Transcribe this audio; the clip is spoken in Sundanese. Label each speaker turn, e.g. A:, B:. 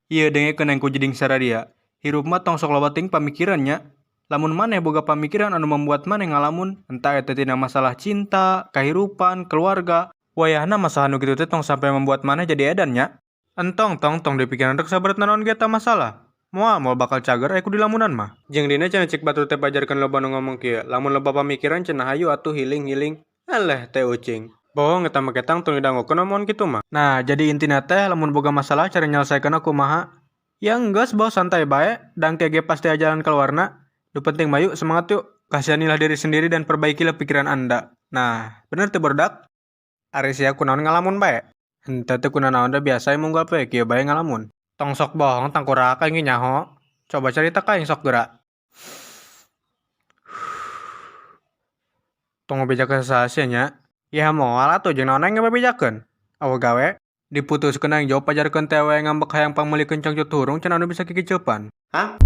A: Ieu dengekeun aing ku jeding saradia. Hirup mah tong sok loba teuing pamikiran nya. Lamun maneh boga pamikiran anu membuat maneh ngalamun, entah eta tina masalah cinta, kahirupan, keluarga, wayahna masalah nu kitu teh tong sampe membuat maneh jadi edan nya. Entong tong tong dipikiran rek saberat nanaon ge eta masalah. Moal moal bakal cager aya ku dilamunan mah. Jeung dina cenah cek batur teh pajarkeun loba nu ngomong kieu, lamun loba pamikiran cenah hayu atuh healing healing. Eleh teh ucing. Bohong eta mah ketang tong didangukeun omongan kitu mah. Nah, jadi intina teh lamun boga masalah cara nyelesaikeunna kumaha? Ya enggeus boh santai bae, dang ge pasti aya jalan kaluarna. Nu penting mah yuk semangat yuk. Kasihanilah diri sendiri dan perbaikilah pikiran Anda. Nah, bener teu barudak? Ari sia kunaon ngalamun bae? Henteu teu kunanaon da biasa unggal poe kieu bae ngalamun. Tong sok bohong tangkurak aing ge nyaho. Coba carita ka aing sok geura. Tong ngabejakeun saha sia nya. Yah moal atuh jeung naon aing ngabebejakeun. Eueuh gawe. Diputuskeun aing jauh pajarkeun teh awewe ngambek hayang pangmeulikeun cangcut hurung cenah anu bisa kikiceupan.
B: Hah?